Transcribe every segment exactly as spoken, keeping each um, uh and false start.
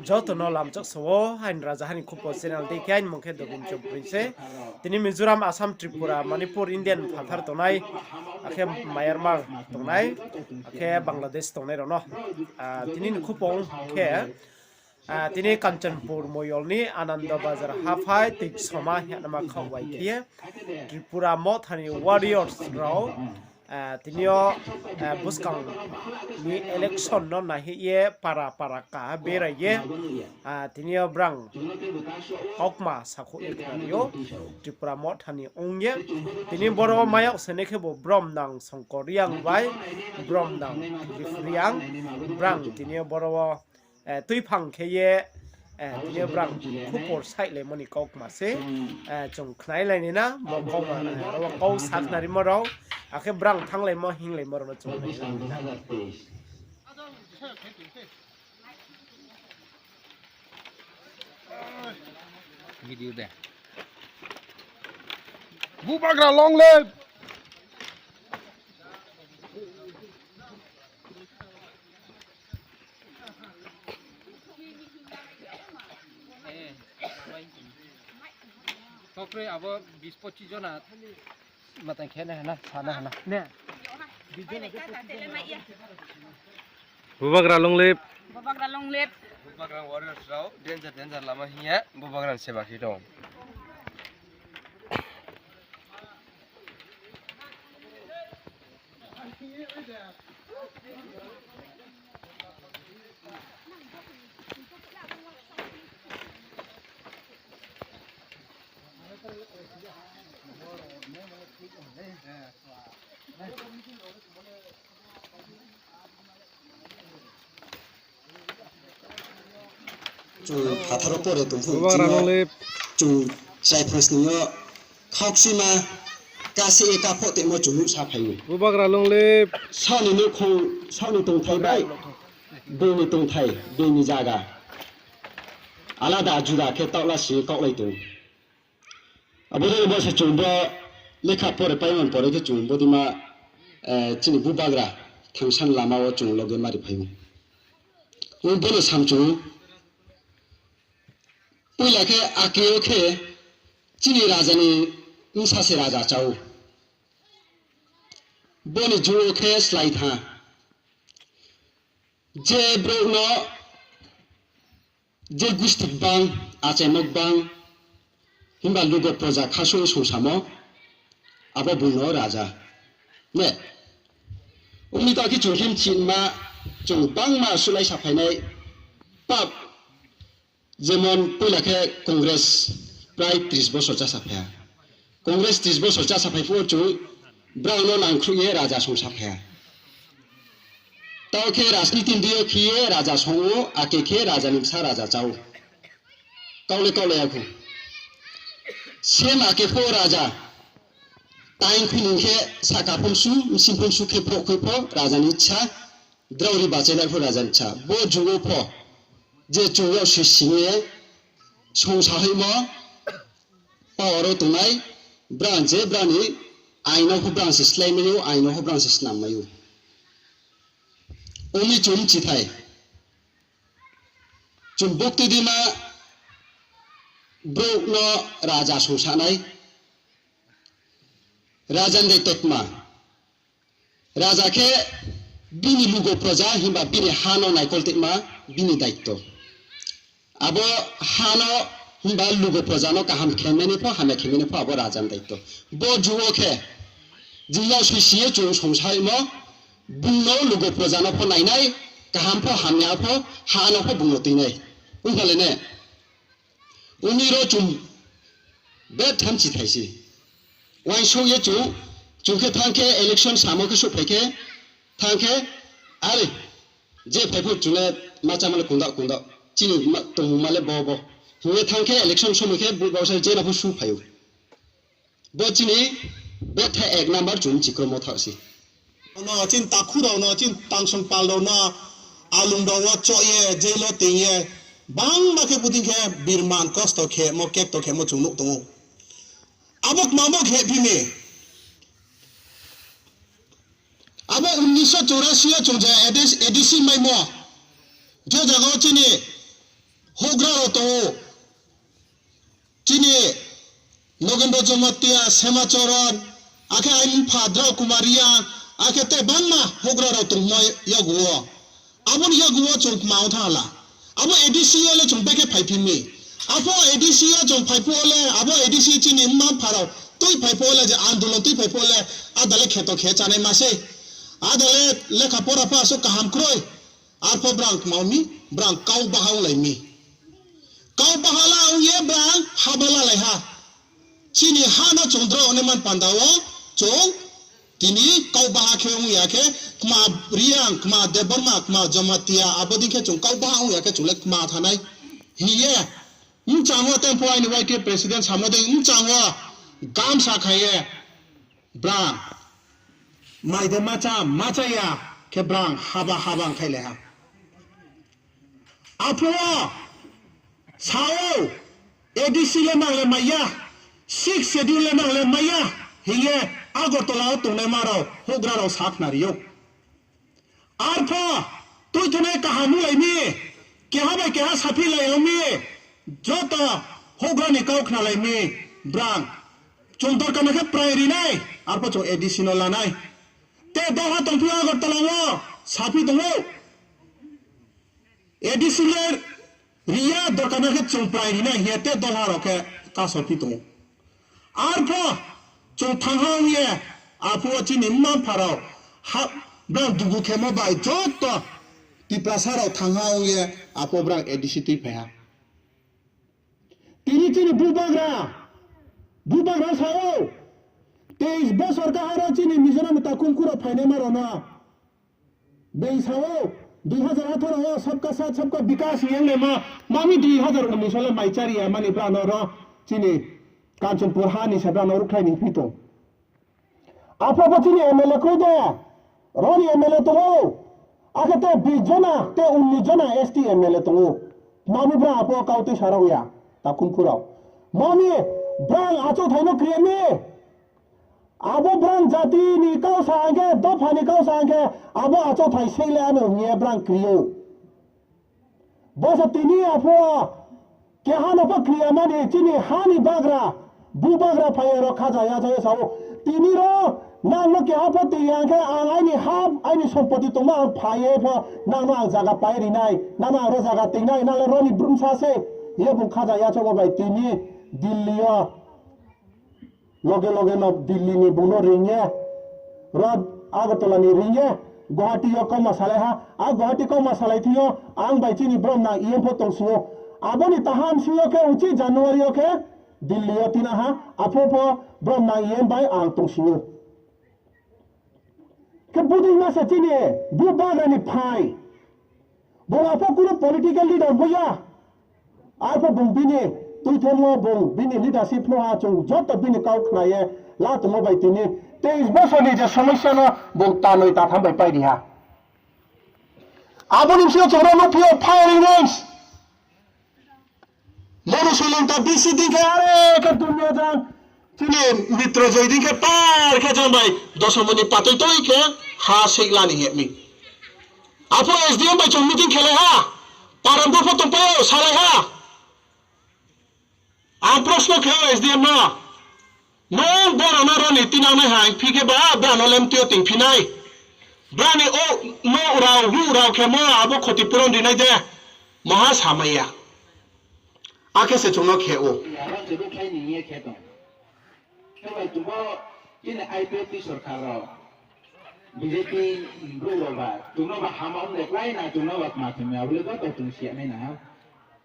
Joto no lamchak sa ou, aini raja hani khupo channel dei khe aini mung khe Dobin Chongpring se. Tini Mizoram, Assam, Tripura, Manipur, Indian phathar tongnai, akhe Myanmar tongnai, akhe Bangladesh tongnai rao no. Ah, tini ni khupo khe, ah, tini Kanchanpur moyol ni Ananda Bazar haphai Tuisoma hing ye nama khaoh bai khe ye Tripura Motha ni warriors rao, ah, tini yo, ah, buskang ni election no naihoih ye para para kaha berai ye, ah, tini yo brang kaukma sakhouh ye khnari ou, Tripura Motha ni ong ye. Tini boro wo mayag se nai khe bo Bromnang Songkor Reang bai Bromnang Philip Reang, brang tini yo boro wo, eh, tuiphang khe ye, eh, tini yo brang khupor saihlaimo ni kaukma se, eh, chung khnailai nai na, bo kaukma, eh, ro wo kau sakhnarimo rao, akhe brang thanglaimo hinglaimo rao no chung khnailai nai na. Video de. Bubagra long live! Tokre abo bis pochis jona. Matang khe na hana, sana hana. Ne. Bubagra long live. Bubagra long live. Bubagra warriors rao danger danger lama hing ye Bubagra ni seba khe tong. Chung phathar wo pore tong phuh, chung chaiphang sning yo khaukchuima kase ye kaphoh tongmo chung nuhsa phai ou. Bubagra long live. Saoh ni nouhkhong, saoh ni tongthai bai, bini tongthai, bini zaga alada juda khe taoh la si ye kaohlai tong. Abo dei bo se chung bo lekha pore paimon pore khe chung bodeima, eh, chini Bubagra thangsan lama wo chung loge mari phai ou. Ong bono sam chung poila khe ake yo khe chini raja ni bsa se raja chá ou. Boni ju wo khe slái tha. Je brouh no, je gusti gbang, achaimo gbang, himba lugo proja khasouh ye songsamo, abo bung no raja. Ne? Ong mi tao khe chung himchima, chung bangma sulai saphainai, pap, jemon poila khe Congress prai tris bosor chá saphai ha. Congress tris bosor chá saphai phuh wo chung brao no nangkhruh ye raja songsaphai ha. Tao khe rajniti ni deing yo khe ye raja song ou, ake khe raja ni bsa raja chá ou. Kau le kaulai ya khou. Same ake pho raja. Taing khui ni khe sahka phomsu, bsing phomsu khe pho khui pho raja ni bsa. Drao ri bachai lai pho raja ni bsa. Bo jugo pho je chung yaksi sing ye songsa hoihmo power wo tongnai, brang je brang ni ain no pho brang se slái mai ou, ain no pho brang se snam mai ou. Ong mi chung mchithai. Chung bukti dima brouh no raja songsa nai. Raja ni daityo tma? Raja khe bini lugo proja himba bini ha no naikol tongma bini daityo. Abo ha no himba lugo proja no kaham khe mai nai pho, hamya khe mai nai pho abo raja ni daityo. Bo jugo khe jing yaksi sing ye chung songsa hoihmo, bung no lugo proja no pho nainai, kaham pho hamya pho, ha no pho bung no tuinai. Ong pha le ne? Ong mi ro chung betha mchithai se. Uaingsouh ye chung, chung khe thanng khe election samo khe souhphai khe, thanng khe, are, je phai pho chung le ma chámo le kongdao kongdao, chini tongmungma le bo bo hing ye thanng khe election somoi khe vote bausa je no pho suphai ou. Bo chini betha ek number chung mchikromo thaoh se. No chini takhu rao no, chini tangsong pal rao no, alung rao wo choh ye, jail wo ting ye, bangma khe bodei khe birman kosto khemo, kekto khemo chung nuh tong ou. Abo kmamo khe phi mi. Abo উনিশশো চুরাশি yo chung je ADC, ADC maimo. Je jaga wo chini houhgra rao tong ou. Chini Nogendro Jamatia, Sema Choron, akhe aini mpha Drao Kumar Reang, akhe tei bangma houhgra rao tongmo yagu wo. Abo ni yagu wo chung kma ong thanng ha la. Abo ADC yo le chung bekhe phaiphi mi. Apho ADC yo chung phai phuh wo le, abo ADC chini mma mpha rao tui phai phuh wo le, je andolon tui phai phuh wo le, áda le kheto khe chánai ma sei. Áda le lekha pora pho asuh kaham kroi. Arpho brang kma ong mi, brang kau baha onglai mi. Kau baha la ong ye brang haba lalai ha. Chini ha no chung drao nai man panda wo, chung tini kau baha khe ong ya khe, kma Reang, kma Debbarma, kma Jamatia, abo dei khe chung kau baha ong ya khe chung le kma thanng nai hing ye, mchang wo tei pho aini Y T F president samo dei mchang wo gamsa khai ye, brang mai de ma chá, ma chá ya khe brang haba haba ongkhailai ha. Apho wo sa ou, ADC le nang le mai ya, Sixth Schedule le nang le mai ya hing ye Agartala wo tongnaima rao, houhgra rao sakhnari ou. Arpho tuithenai kaham onglai mi, keha bai keha saphi lai ong mi, joto houhgra ni kau khnalai mi, brang. Chung dorkar no khe prai ri nai, arpho chung ADC no la nai. Te doha tongphi Agartala wo, saphi tong ou. ADC le ri ya, dorkar no khe chung prai ri nai hing ye te doha rao khe kasophi tong ou. Arpho chung thanng ha ong ye, apho wo chini mma mpha rao, ha, brang dugu khemo bai joto Tiprasa rao thanng ha ong ye, apho brang ADC tuiphai ha. Tini chini bubagra, bubagra sa ou, teis bosor kaha ro chini Mizoram ni takhumkhu rao phainaima rao no. Being sa ou, dui hazar atharo wo sabka saath sabka bikas hing ye ongnaima, mami dui hazar unis wo le mai chári ya mani brang no ro chini Kanchanpur ha ni se brang no ruhkhlai ni phi tong. Apho bo chini MLA kroi de, ro ni MLA tong ou, akhe te bis jona, te unis jona ST MLA tong ou. Mami brang apho kau tui sa rao ya, takhumkhu rao. Mami brang achouhthai no kri mi. Abo brang jati ni kau sa hing khe, dopha ni kau sa hing khe, abo achouhthai sei le ano hing ye brang kri ou. Bo se tini apho keha no pho kri ya mani chini ha ni bagra, bubagra phai ye ro khaja ya cha ye sa ou. Tini ro nang no keha pho tui ya hing khe ang aini ha, aini sompoti tongmo ang phai ye pho nang no ang zaga pai ri nai, nang no ang ro zaga tui nai, nang le ro ni brumsa se, ye bung khaja ya cha bo bai tini Delhi yo loge loge no Delhi ni bung no ring ye, ro Agartala ni ring ye, Guwahati yo kauma salai ha, a Guwahati kauma salai thing yo, ang bai chini brom nang E M pho tongsing ou. Abo ni tahamsing yo khe uchih January yo khe Delhi yo tina ha, apho pho brom nang E M bai ang tongsing ou. Khe bodei ma se chini bubagra ni phai. Bung apho kuno political leader bo ya. Arpho bung bini tuithemo bung bini leadership no ha chung joto bini kau khna ye la tongmo bai tini teis bosor ni je somosya no bung tanoi tatham bai pai ri ha. Abo ni bsing yo chung ro nuhphi yo firing range. Mono Soilanta bisi dei khe are khe dunia jang chini Mitro Joy dei khe par khe jang bai dosomo ni patoi toi khe ha sei la ni hing ye mi. Apho S D M bai chung meeting khelai ha, param bo pho tongpai ou salai ha. Ang prosno khe ou S D M no, nung brao no ro ni tinang nai ha hing phi khe ba brao no lemtui yo tingphi nai. Brao ni o, no rao, ru rao khe mo abo khoti puron ri nai de. Maha samai ya. Akhe se chung no khe ou. Aro se bo khlai ni ye khe tong. Khe bai chung bo chini I P F T sorkar rao, B J P brouh rao ba, chung no ba hama ong de klái na, chung no ba kma khe mi, abo le joto chung si ya nai na ha.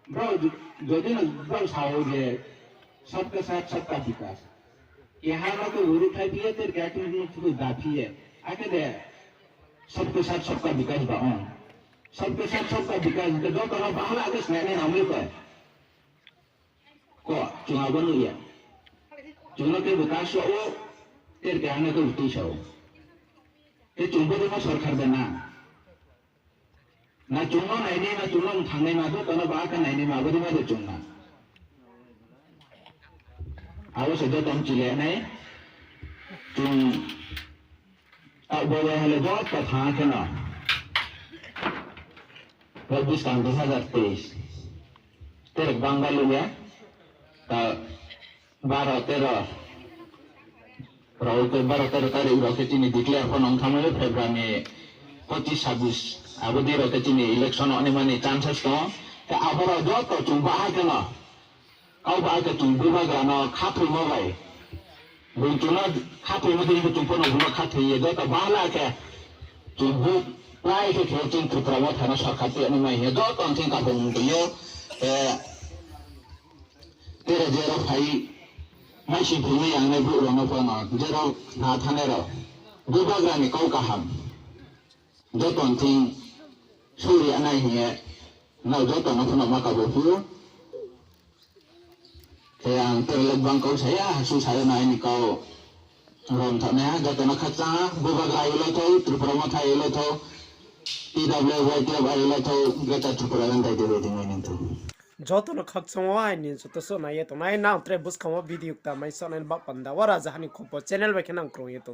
Brao jodi no brao sa ou je, sabka saath, sabka bikas. Keha no khe ruhkhlai phi ye, ter keha khe no khe da phi ye. Akhe de, sabka saath, sabka bikas ba ong. Sabka saath, sabka bikas, de joto no bahla khe snai nai nang le koi. Ko, chung abo nuh ya. Chung no khe bo ta sa ou, ter keha no khe bo tui sa ou. Khe chung bo de ma sorkar de na. Na chung no nainai, na chung no mthangnai, na joto no ba khe nainai, ma bo de ma de chung na. Abo se joto mchilai nai. Chung taoh bo le hale joto thanng khe no. Bo buskang dui hazar teis. Tere gbangma luh ya, ta baro tero rao khe, baro tero tarikh rao khe chini declare pho nung thanngmai le February ni pochis sabis, abo dei rao khe chini election ongnaima ni chances tong ou. Khe abo rao joto chung baha khe no, kau baha khe chung bubagra no khathoimo bai, bung chung no khathoimo dei khe chung pho no bung no khathoi ye joto baha la khe chung bu-, plái khe khe chini Tripura Motha no sorkar tuinai mai hing ye joto ni thing kaphang tong ou. Tere jerao phai maising phungwi yangnai brouh rao no pho no jerao na thanai rao, bubagra ni kau kaham joto ni thing suri ya nai hing ye nrao joto no pho no ma kabo phi ou. Khe ang tere le gbang kau sa ya, hasu sa ya nai ni kau rom thanai ha, joto no khakchang ha, bubagra ailo thou, Tripura Motha ailo thou, T W Y T F ailo thou, Greater Tripura Land dai dei bai dei mai nang thou. Joto no khakchang o, aini joto suh nai ye tongnai, nang tre buskang wo video kta mai suh nai ni baoh panda wo Rajaha ni Khupho channel bai khe nang krung ye tong.